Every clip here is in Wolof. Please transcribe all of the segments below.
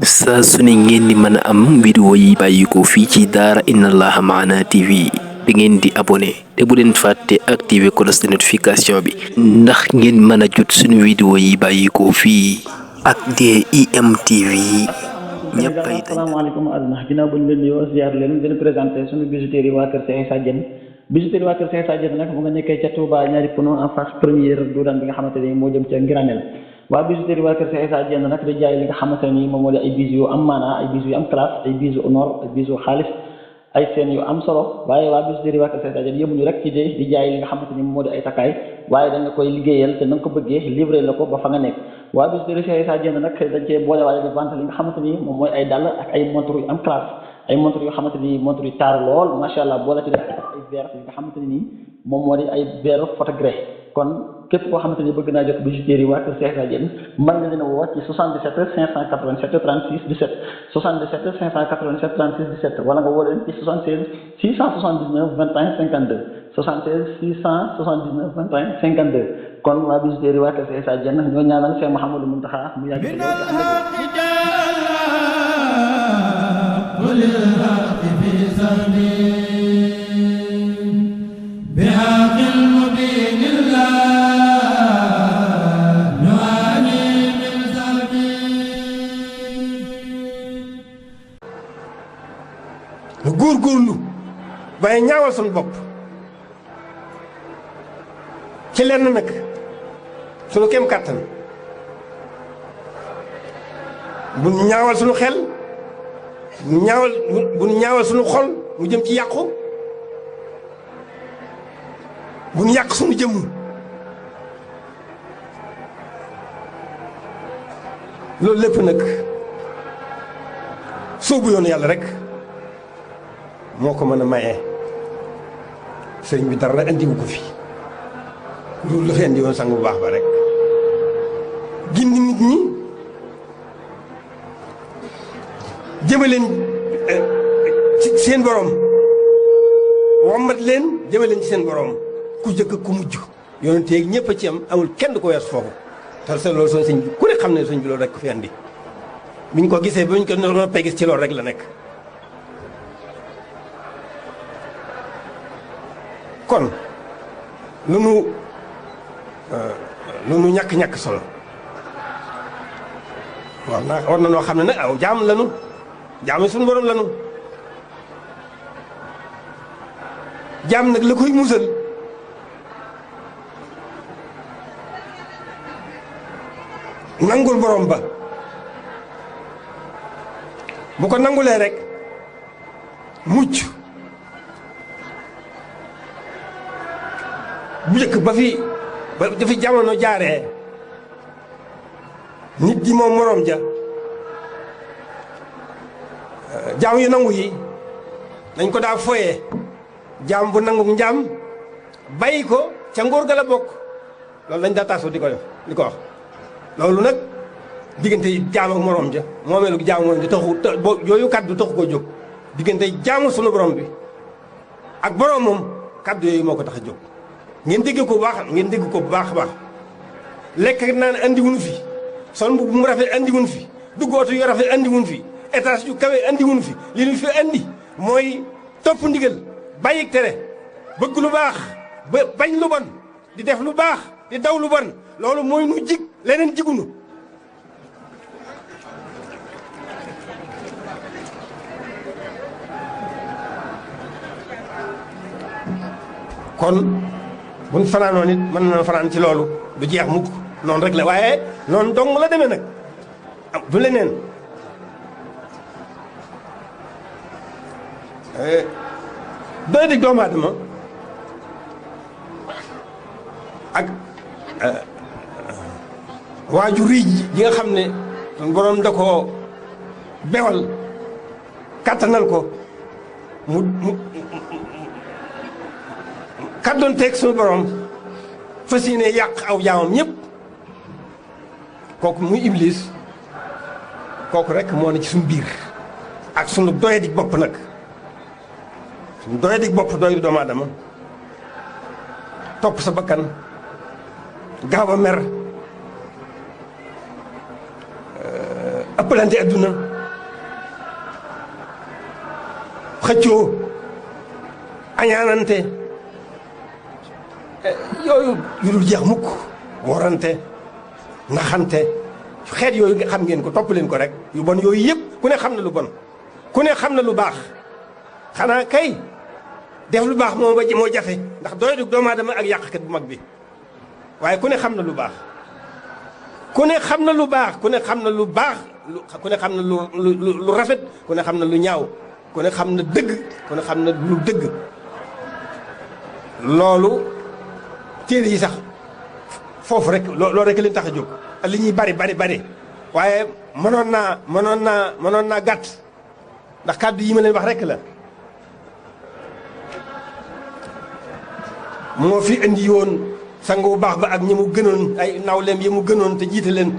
saa su ne ngeen di mën a am vidéo yi bàyyikoo fii ci daara Inna Allaha Ma'ana TV da ngeen di abonné te bu leen fàtte activer cloche de notification bi ndax ngeen mën a jot suñu vidéo yi bàyyikoo fii ak DIM TV ñëpp ay dañ. Asalaamaaleykum àdduna ginnaaw bu ñu leen nuyoo ziar leen gën a présenté suñu bijouterie waa kër Cheikh Issa Diène bijouterie waa kër Cheikh Issa Diène nag mu nga nekkee ca Touba ñaari pono en face première duudaan bi nga xamante ni moo jëm ca Ngiranel waa bijouterie waa kër Cheikh Issa Diène nag di jaay li nga xamante ni moom moo di ay bijoux yu am maanaa ay bijoux yu am classe ay bijoux honor ay bijoux xaalis ay seen yu am solo waaye waa bijouterie waa kër Cheikh Issa Diène yemuñu rek ci di jaay li nga xamante ni moom moo di ay takkaay waaye da nga koy liggéeyal te na nga ko bëggee livré la ko ba fa nga nekk waa bijouterie Cheikh Issa Diène nag dañ cee boole waaye di vente li nga xamante ni moom mooy ay dàll ak ay montre yu am classe ay montre yoo xamante ni montre yu taar lool macha allah boole ci def ay verre yi nga xamante ni nii moom moo di ay verre photogré kon képp koo xamante ni bëgg naa jot bijouterie waa kër Cheikh Issa Diène mën nga leen a woo ci 77 587 36 17 77 587 36 17 wala nga woo leen ci 76 679 21 52 76 679 21 52 kon waa bijouterie waa kër Cheikh Issa Diène ñoo ñaanal Cheikh Mouhamadou Mountakha mu yàgg lu góorgóorlu waaye ñaawal suñu bopp ci lenn nag suñu kem kàttan bu ñaawal suñu xel bu ñaawal suñu xol mu jëm ci yàqu bu ñu yàq suñu jëmm loolu lépp nag soobu yoonu yàlla rek moo ko mën a maye sëriñ bi dara andiwu ko fi loolu la fi andi woon sang bu baax ba rek gindi nit ñi jëmaleen ci seen borom wommat leen jëmaleen ci seen borom ku jëkk ku mujj yonent yeeg ñëpp a ci am amul kenn du ko wees foofu te sa loolu soo sëñ bi ku ne xam ne sëñ bi loolu rek ko fi andi biñ ko gisee ba ñu ko noppee gis ci loolu rek la nekk kon lu nu ñàkk solo war na noo xam ne nag aw jaam lanu jaam suñu borom lanu jaam nag la koy musal nangul borom ba bu ko nangulee rek mucc bu njëkk ba dafi jamono jaaree nit di moom morom ja jaam yu nangu yi dañ ko daa foyee jaam bu nangu njaam bàyyi ko ca ngóor ga la bokk loolu lañ daa taasoo di ko wax loolu nag diggante jaam ak morom ja moomeelu jaam morom ja taxu yooyu kaddu taxu ko jóg diggante jaamu sunu borom bi ak borom moom kaddu yooyu moo ko tax a jóg ngeen dégg ko bu baax a baax lekk naan andi wuñu fi sol mbubb mu rafet andi wuñu fi dugg oto yu rafet andi wuñu fi étage yu kawe andi wuñu fi li ñu fi andi mooy topp ndigal bàyyi tere bëgg lu baax bañ lu bon di def lu baax di daw lu bon loolu mooy nu jig leneen jigunu kon buñ fanaanoo nit mën na fanaan ci loolu du jeex mukk noonu rek la waaye noonu dong la demee nag du leneen doy dig doomu aadama ak waaju riij yi nga xam ne suñu borom da koo bewal kàttanal ko mu kàddoon teeg suñu borom fas yéene yàq aw jaamam ñëpp kooku muy iblis kooku rek moo ne ci suñu biir ak suñu doye di bopp nag doy di bopp doy di doomu aadama topp sa bakkan gaaw a mer ëppalante adduna xëccoo añaanante yooyu yu dul jeex mukk worante naxante xeet yooyu xam ngeen ko topp leen ko rek yu bon yooyu yëpp ku ne xam na lu bon ku ne xam na lu baax xanaa kay def lu baax moo jafe ndax doy du doomu aadama ak yàqkat bu mag bi waaye ku ne xam na lu baax ku ne xam na lu baax ku ne xam na lu baax ku ne xam na lu rafet ku ne xam na lu ñaaw ku ne xam na dëgg ku ne xam na lu dëgg loolu téere yi sax foofu rek loolu rek leen tax a jóg li ñuy bari waaye mënoon naa gàtt ndax kàddu yi ma leen wax rek la moo fi indi woon sang bu baax ba ak ñi mu gënoon ay nawleem yi mu gënoon te jiite leen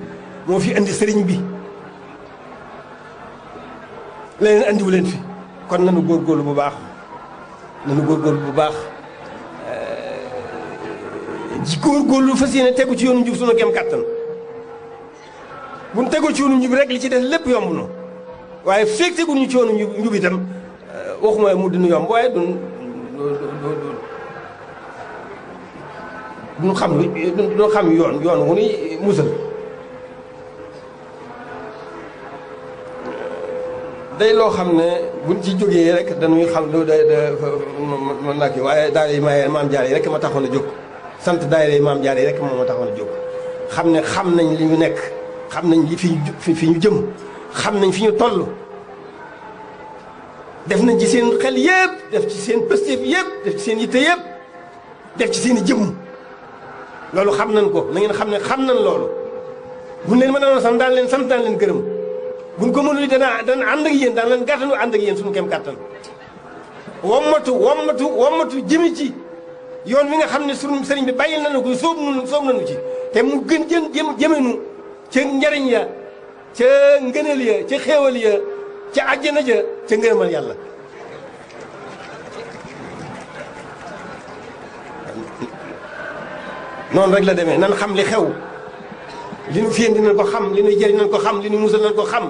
moo fi indi sëriñ bi leneen andiwu leen fi kon nanu góorgóorlu bu baax ji góorgóorlu fas yéene tegu ci yoonu njub sunu kem kàttan buñ tegul ci yoonu njub rek li ci des lépp yomb na waaye feeg tegul ñu ci yoonu njub itam waxuma mu dinu yomb waaye duñu xam yoon wu nuy musal day loo xam ne buñ ci jógee rek dañuy xam mën naa kii waaye daara yi maam jaar yi rek ma taxoon a jóg sant daayira yi maam jaar yi rek moo ma taxoon a jóg xam nañ li ñu nekk xam nañ li fi ñu jëm xam nañ fi ñu toll def nañ ci seen xel yëpp def ci seen pëstéef yëpp def ci seen yitte yëpp def ci seen i jëmm loolu xam nañ ko na ngeen xam ne xam nañ loolu buñ leen mën a sant daan leen sant daan leen gërëm buñ ko mënul dana ànd ak yéen daan leen gàttanu ànd ak yéen suñu kem kàttan wommatu jëmi ci yoon wi nga xam ne sunu sëriñ bi bàyyil nañu ko sóob nañu ci te mu gën jëmenu ca njariñ ya ca ngëneel ya ca xéewal ya ca àjjana ja ca ngërëmal yàlla noonu rek la demee nan xam li xew li nu fi indi nañ ko xam li nu jëriñ nañ ko xam li nu musal nañ ko xam